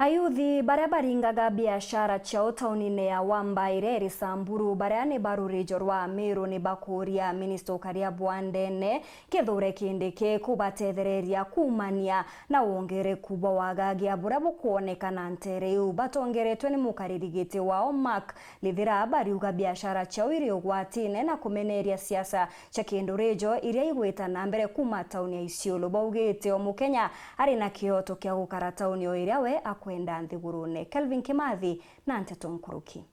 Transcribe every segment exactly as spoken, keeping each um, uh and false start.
Ayuthi baria baringaga biashara ciao taunine ya Wamba iria iri Samburu, baria ni ba rurijo rwa Amiru, ni bakuria minista ukaria bwa ndene Kithure Kindiki kubatethereria kuumania na wongereku bwa wagagia buria bukwonekana ntere iu. Batongeretwe ni mukariri giti wao Mark Lithira, bariuga biashara ciao iri ugwatine na kumeneria siasa cia kindurijo iria igwita na mbere kuuma tauni ya Isiolo. Baugite o Mukenya ari na kioto kia gukara tauni o iria we akwenda nthigurune. Kelvin Kimathi na nteto nkuruki.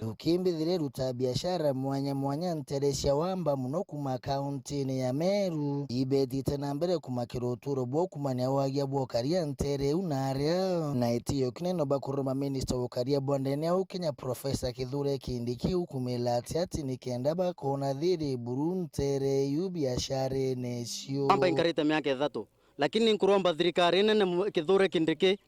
Ukimbithire ruta biashara mwanya mwanya ntere cia Wamba, muno kuuma kauntine ya Meru, ibetite na mbere kumakira uturo bwa ukumania wagia bwa ukaria ntere iu na aria. Na itiyo kinene bakuruma minista wa ukaria bwa ndene au Kenya, Profesa Kithure Kindiki, ukumila ati ati nikenda bakona thiri buru ntere iu biasharene cio. Amba inkarite miaka ithatu, lakini nkuromba thirikari nene mu-, Kithure Kindiki,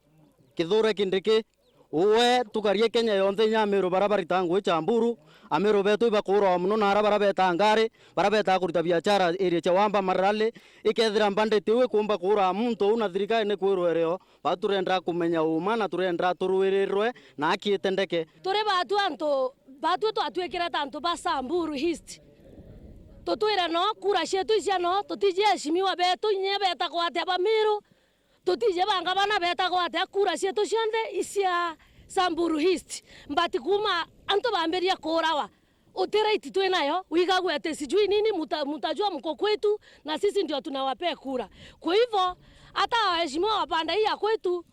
Kithure Kindiki, uwe tukarie Kenya yonthe, inya Amiru bara barita ngui cia mburu, Amiru betu ibakuurawa muno na ara bara beta ngari, bara beta kurita biachara area cia Wamba marali, ikethira mbanditi iu ikumba kuuraa muntu uu na thirikari ni kwirwa irio, ba turenda kumenya uuma na turenda turwirirwe na aki itendeke. Turi batu antu, batu twatuikire ta antu ba Samburu East. Tutwire no, kura cietu icia no, tutiji eshimiwa betu inya betagwa atia ba Miru, tutiji ba ngavana betagwa atia, kura cietu cionthe icia Samburu East. But kuuma antu bambirie kuurawa, uti right twi nayo, wigagwe ati sijui nini, muta-, mutajua mko kwetu, na sisi ndio tunawapea kura. Kwa hivyo, hata waheshimiwa wa pande hii ya kwetu,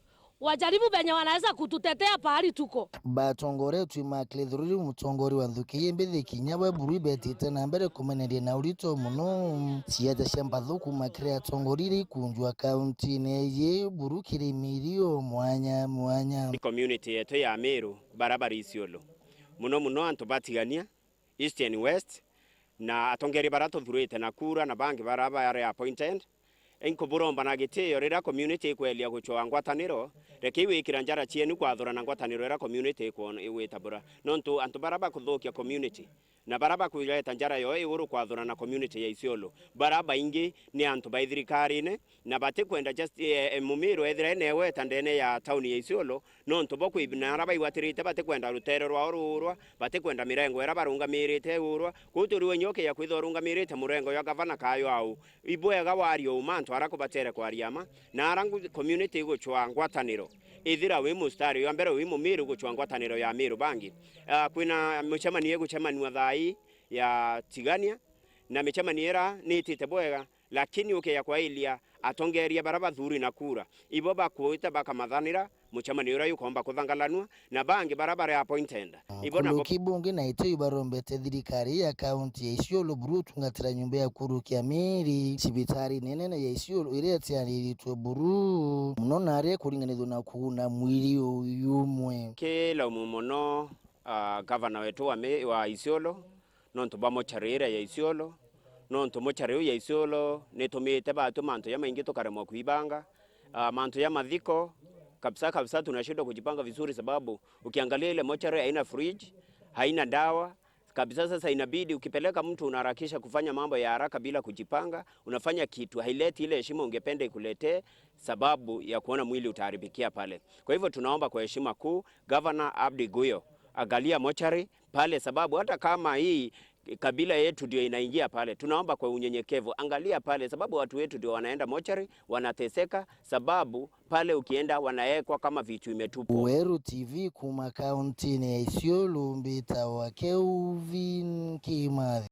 wajaribu venye wanaweza kututetea pahali tuko. Batongoretwe Mark Lithuri, mutongoria wa nthuki ii mbithi kinya we buru ibetite na mbere kumeneria na urito muno. Ciete cia mbathu kuuma kiri atongoria iria ikunjwa kauntine iji buru kiri mirio mwanya mwanya. Ni community yetu ya Meru, bara bari Isiolo, muno muno antu batigania East and West, na atongeria bara tuthurite na kura na bangi bara bari appointed, inkuburomba na gitio, riria community ikwelia gucwaa ngwataniro, rekei wikira njara cienu kwathurana ngwataniro iria community ikwon-, igwita bura. Nontu antu bara bakuthukia community na bara bakwireta njara yoo iguru kwathurana community ya Isiolo, bara baingi ni antu bai thirikarine, na batikwenda just, eh, eh, Mumiru ethira ene weta ndene ya tauni ya Isiolo, nontu bo kwi-, na ara baigwatirite batikwenda rutere rwao ruurwa, batikwenda mirengo ira barungamirite iurwa. Kwou turi wenye ukiya kwithwa urungamirite murengo jwa gavana kayo au, ibwega waria uma antu ara kubatere kwaria ma, na ara ngu-, community igucwa ngwataniro, ithira wi mustari jwa mbere, wi Mumiru gucwa ngwataniro ya Miru bangi. Ah, kwina micemanio igucemanua thaa ii ya Tigania, na micemanio ira ni itite bwega, lakini ukeya kwailia atongeria bara bathuri na kura, ibo bakwita bakamathanira mucemanio uria jukomba kuthangalanua, na bangi bara bari appointed. Ibo nabo. Nkuruki bungi na itio ibarombete thirikari ya kaunti ya Isiolo buru utungatira nyumba ya kurukia miiri cibitari nene ya Isiolo iria itiariritwe buru muno na aria kuringanithua na kuguna mwiri uyu umwe. Kilaumu muno, ah, gavana wetu wa mi-, wa Isiolo, nontu bwa mochari iria ya Isiolo, nontu mochari iu ya Isiolo nitumite batu mantu jamaingi tukaremwa kwibanga. Ah, mantu ja mathiko, kabisa kabisa tunashindwa kujipanga vizuri, sababu ukiangalia ile mochari haina fridge, haina dawa kabisa. Sasa inabidi ukipeleka mtu unaharakisha kufanya mambo ya haraka bila kujipanga, unafanya kitu haileti ile heshima ungependa ikuletee, sababu ya kuona mwili utaharibikia pale. Kwa hivyo tunaomba kwa heshima kuu, Governor Abdi Guyo, angalia mochari pale, sababu hata kama hii kabila yetu ndio inaingia pale, tunaomba kwa unyenyekevu, angalia pale, sababu watu wetu ndio wanaenda mochari, wanateseka, sababu pale ukienda wanaekwa kama vitu imetupwa. Weru T V kuuma kauntine ya Isiolo, mbitawa Kelvin Kimathi.